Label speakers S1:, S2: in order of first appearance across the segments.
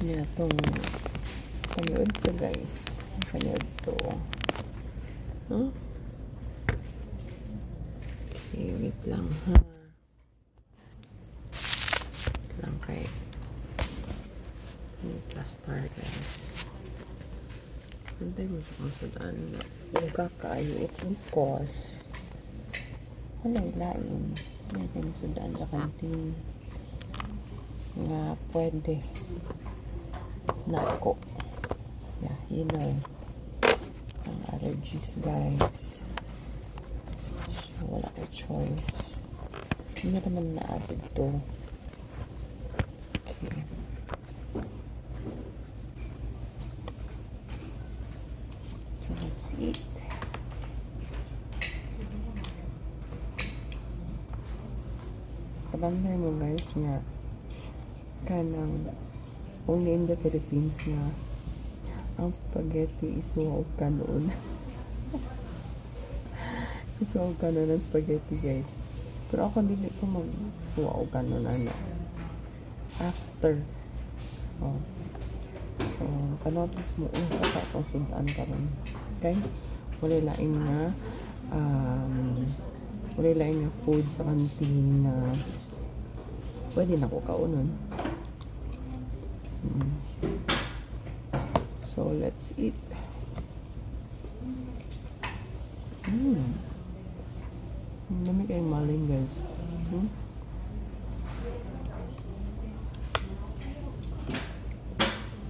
S1: Niya tong paniud to, guys. Tong paniud to. Huh? Okay, wait lang ha. Wait lang kay may plaster, guys. Antay mo sa kong sudan. Uga kaayo. It's because wala lain. May sudan sa canteen nga pwede na ako. Yeah, ang allergies, guys. So, wala kay choice. Hindi naman na added to. Okay. So, let's eat. Kabantay mo, guys, nga kanang only in the Philippines nga ang spaghetti isuwa og kanon. Isuwa og kanon ang spaghetti, guys. Pero ako, dili ko magsuwa og kanon ana. After. Oh. So, kanotice mo, kata itong sudan karon. Okay? Wala lain nga food sa canteen na pwede na ko kaunon. So, let's eat. Ang dami kayong maling, guys.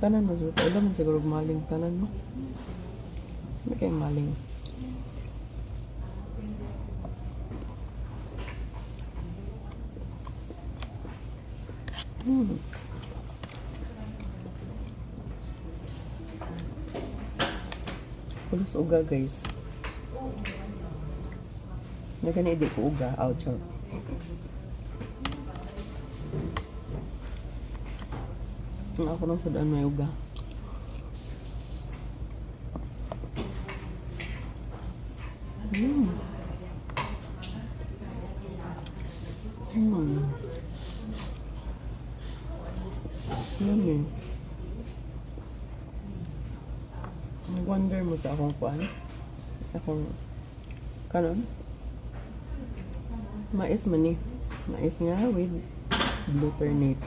S1: Tanan mo, so, wala man siguro maling tanan mo. Dami kayong maling. Pulos uga, guys. Nagani di ko uga. Ouch. Out. Ang ako nang sudan may uga. Yummy. Wonder mo sa akong kuan. Akong kanon. Mais man ni. Mais nga with glutamate.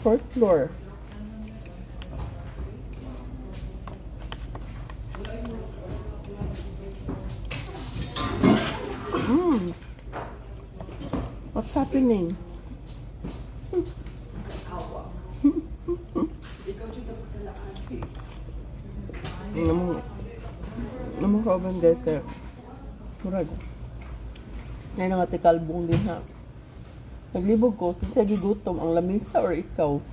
S1: Fourth floor. What's happening?
S2: Awa. Ikaw dyan ako sa laan.
S1: Namong kauban, guys, kaya murag ay nga kalbong din ha. Naglibog ko kasi gigutom ang lamisa or ikaw.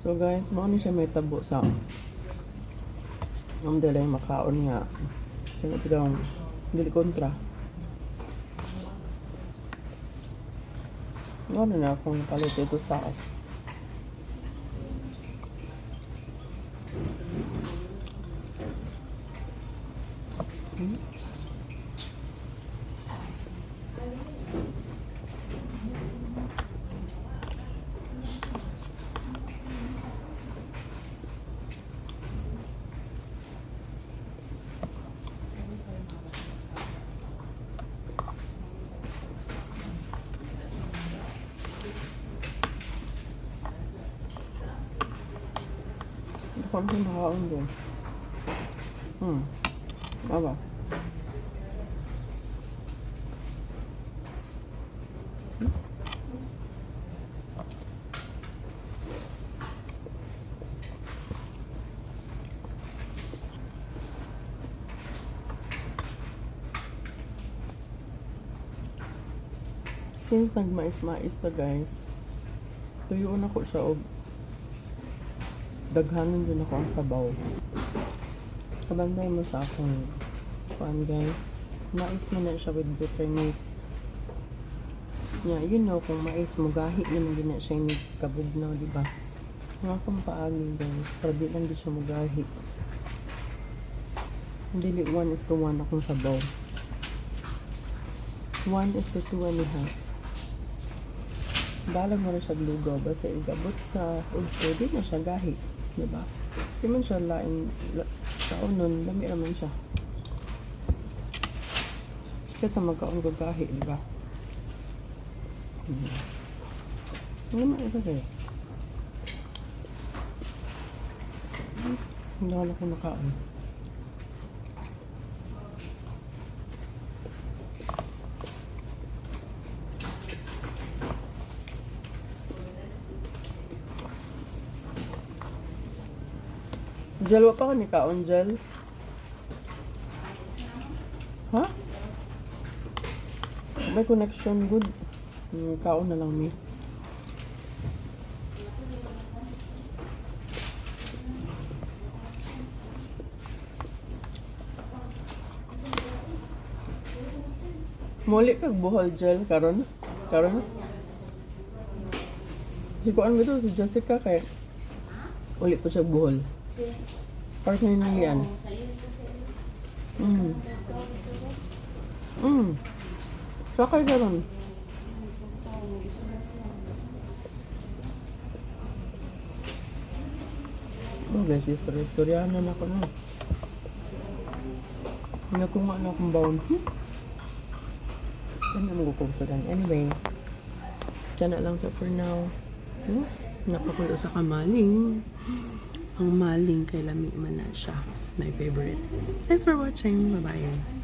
S1: So guys, mao ni siya may tabo sa ang dili makaon nga. Kaya bitaw dili kontra. Ano na akong napalit ito sa taas. Ako ang makaon, guys. Aba. Since nagmais-mais ta, guys, tuyoon ako siya og daghanon din ako ang sabaw. Kabantay mo sa akong kuan, guys. Mais man na siya with buttermilk. Yeah, kung mais mo gahi naman gina siya ni kabugnaw, di ba? Nga akong paagi, guys, para di lang di siya mugahi. Dili 1:1 akong sabaw. 1:2.5. Balag mo na siya lugaw, basta igabot sa udto, di na siya gahi. Di ba? Di man siya lain, la, kaunon, lami raman siya. Kaysa magkaon ko gahi, di ba? Ano naman ito, guys? Hindi ako na nakaon. Jel, wa pa ka ni kaon, Jel? Ha? May connection, good. Kaon na lang mi. Muli kag Bohol, Jel, karon? Karon? Si kuan ba to si Jessica kay uli po siya Bohol. Partner ni Lian. Sakay karon. Oh guys, istorya-istorya na nako no. Nakunga na akong baon. Ano mo ko sudan. Anyway, dyan na lang sa for now. Napakulo sa kamaling. Ang maling kay lami man na siya. My favorite. Thanks for watching. Bye-bye.